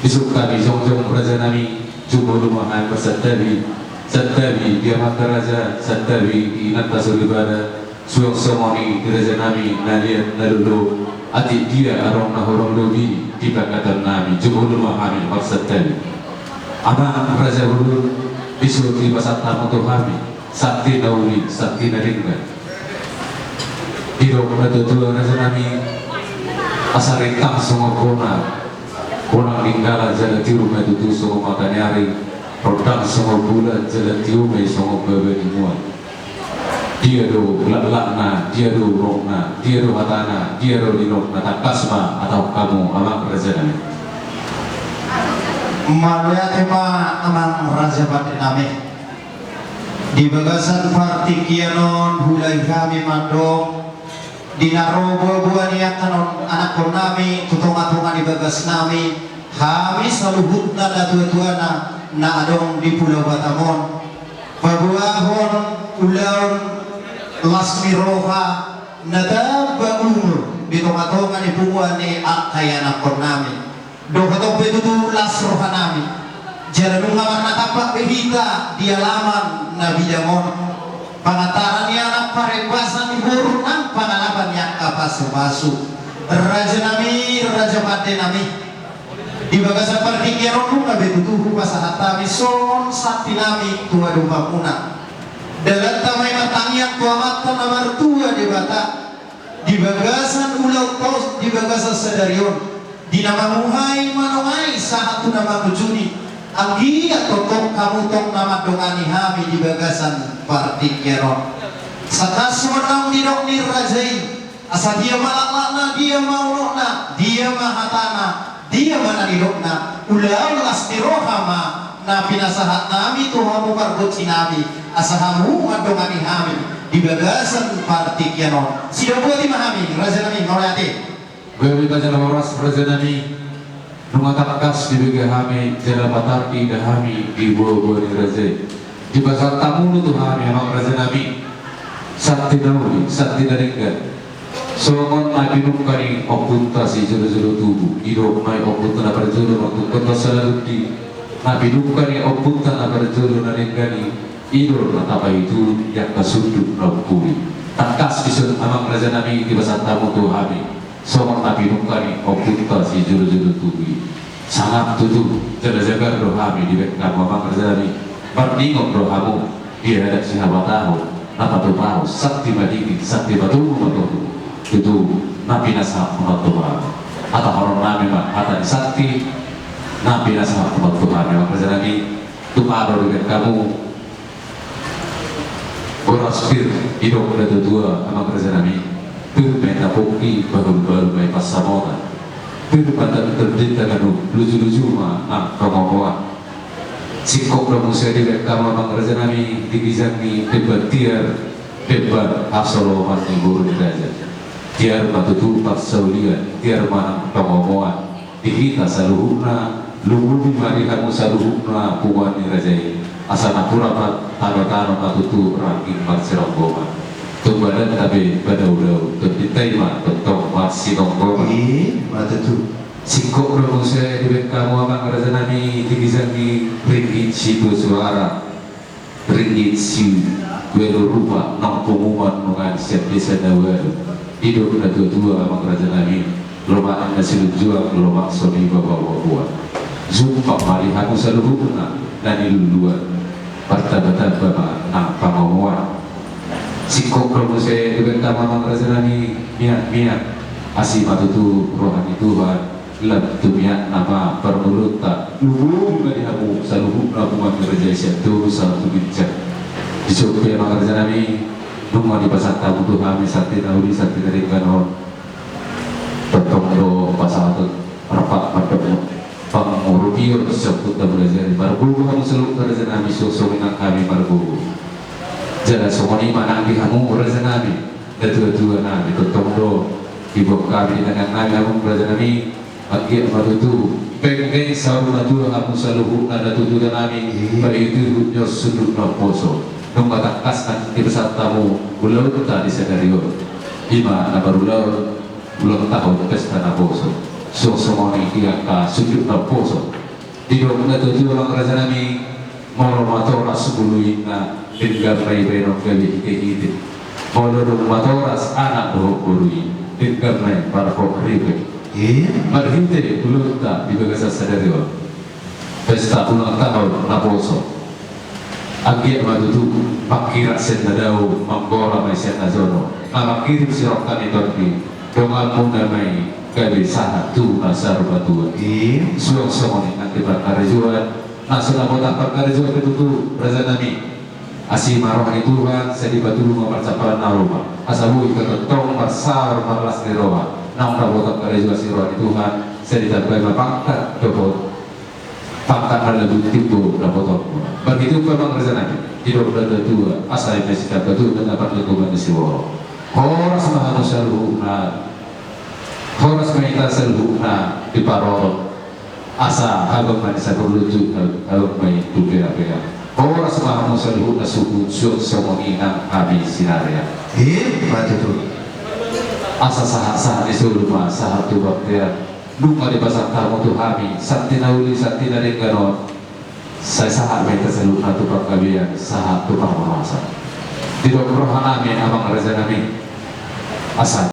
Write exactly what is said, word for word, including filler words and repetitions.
Dison hami jongjong raja nami, jumolo ma hami marsantabi, santabi di amanta raja, santabi di inanta soripada, suang songon i di raja nami na liat na lolo, atik dia adong na hurang lobi di pangkataion nami, jumolo ma hami marsantabi. Amang raja bolon, dison dipasahat hamu tu hami, santi na uli, santi na denggan. Didok natuatua raja nami, asa rintang songon bona, bona ninggala jala tiur ma tutu songon mata ni ari, rondang songon bulan jala tio ma i songon baba ni mual. Dia do laklakna, dia do urokna, dia do hatana, dia do nidokna, tangkas ma hatahon hamu amang raja nami. Mauliate ma amang raja pande nami. Di bagasan partingkian on huulahon hami mandok, di na ro boaboa ni angka anakkon nami tu tongatonga ni bagas nami, hami saluhutna natuatuana na adong di Pulau Batam on, paboahon ulaon las ni roha na tamba umur di tongatonga ni punguan ni angka anakkon nami. Dohot pe tutu las roha nami. Jala nunga marnatampak be hita di alaman na bidang on. Pangantaran ni anak, parembasan ni boru nang pangalapan ni angka pasupasu. Raja nami, raja pande nami. Di bagasan partingkian on nunga be tutu hupasahat hami songon santi nami tu adopanmuna. Dalanta ma i martangiang tu Amanta na martua Debata. Di bagasan ulaonta on, di bagasan sadari on, di na manguhai manongai sahat tu na mangujungi, anggiat tongtong hamu tong na mandongani hami di bagasan partingkian on. Sangkap songon naung nidok ni raja i, asa dia ma laklakna, dia ma unokna, dia ma hatana, dia ma na nidokna, ulaon las ni roha ma na pinasahat nami tu hamu pargonsi nami, asa hamu mandongani hami di bagasan partingkian on. Sidapot i ma hami, raja nami, mauliate. Gabe ma jala horas raja nami, nunga tangkas dibege hami jala patar ida hami di boaboa ni raja i. Dipasahat hamu do tu hami amang raja nami, santi na uli, santi na denggan. Songon na pinungka ni ompunta sijolojolo tubu, didok ma i ompunta na parjolo martungkot tu salalundi, na pinungka ni ompunta na parjolo na denggan i, i do na tapaihut di angka sundut na umpuli. Tangkas dison amang raja nami dipasahat hamu tu hami, songon na pinungka ni ompunta sijolojolo tubu i. Sangap tutu, jala jagar do hami dibahen hamu amang raja nami, marningot do hamu. Di adat sihabatahon, na patupahon, santi ma dingin, santi ma tubu ma togu. Tutu, na pinasahat ma tutu. Hata horong nami ma, hata ni santi, na pinasahat ma tutu. Amang raja nami, tung adong dibahen hamu boras pir, didok na tutu, amang raja nami. Pir ma i na pongki, bahul-bahul ma i pansamotan. Pir ma i na tondinta ganup, luju-luju ma nang pangomoan. Singkop do muse dibahen hamu amang raja nami, di ginjang ni demban tiar, demban hasoloman ni boru ni raja. Tiar ma tutu parsaulian, tiar ma nang pangomoan. Di hita saluhutna, lumobi ma di hamu saluhutna punguan ni raja i. Asa napuran ma tano-tano ma tutu rangging marsiranggoman. Tung badanta pe padaodao, tondinta i ma tongtong marsinonggoman. I ma tutu. Singkop do muse dibahen hamu amang raja nami, di ginjang ni ringgit sitio suara, ringgit siualu rupa, nang punguan nunga sian desa na ualu. Didok na tuatua amang raja nami, lomak na silunjuang, lomak soni baboa-boa. Jumpang ma di hamu saluhutna na niluluan, martambatamba ma nang pangomoan. Singkop do muse dibahen hamu amang raja nami, miak-miak, asi ma tutu roha ni Tuhan, lam tu miakna ma parngoluonta. Lumobi ma di hamu saluhutna punguan ni raja i sian toru sahat tu ginjang. Dison pe amang raja nami, nunga dipasahat hamu tu hami santi na uli santi na denggan on. Tongtong do pasahaton, rap ma mandok pangurupion sian Ompunta Mulajadi. Margogo hamu saluhutna raja nami, suang songon i nang hami margogo. Jala songon i ma nang di hamu raja nami, natuatua nami, tongtong do diboan hami di tangan nami hamu raja nami. Anggiat ma tutu penggeng saur matua hamu saluhutna natuatua nami. Bahen hamu sundut na poso, nunga tangkas nang dipasahat hamu ulaonta di sadari on. I ma na marulaon ulang tahun pesta naposo. Suang songon i di angka sundut naposo. Didok na tutu amang raja nami, molo matoras boru i na denggan ma i bahenon gabe hitehite. Molo dung matoras anak dohot boru i, denggan ma i parhok ripe. Marhite ulaonta di bagasan sadari on, pesta ulang tahun naposo. Anggiat ma tutu manghiras sian na dao, manggora ma i sian na jono. Na manghirim sirongkap ni tondi, donganmuna ma i gabe sahat tu na saur matua. Suang songon i nang di parkarejoan, na so dapotan parkarejoan pe tutu raja nami, asi ma roha ni Tuhan, sai dipatulung ma parsampalan na lomak. Asa boi hita tongtong marsaor marlas ni roha. Naung dapotan karejo asi roha ni Tuhan, sai ditambai ma pangkat dohot pangkat na labun timbo dapotonmuna. Marhite on pe amang raja nami, didok na tuatua, asa eme sitamba tutu na parlinggoman ni siborok. Horas ma hamu saluhutna, horas ma hita saluhutna diparorot. Asa habang ma i saporluju, habang ma i tu peapea. Horas ma hamu saluhutna suhut, suang songon i nang hami sinarea. I ma tutu. Asa sahat-sahat ni solu ma sahat tu bontean. Nunga dipasahat hamu tu hami santi na uli santi na denggan on, sai sahat ma hita saluhutna tu panggabean sahat tu parhorasan. Didok roha nami amang raja nami, asa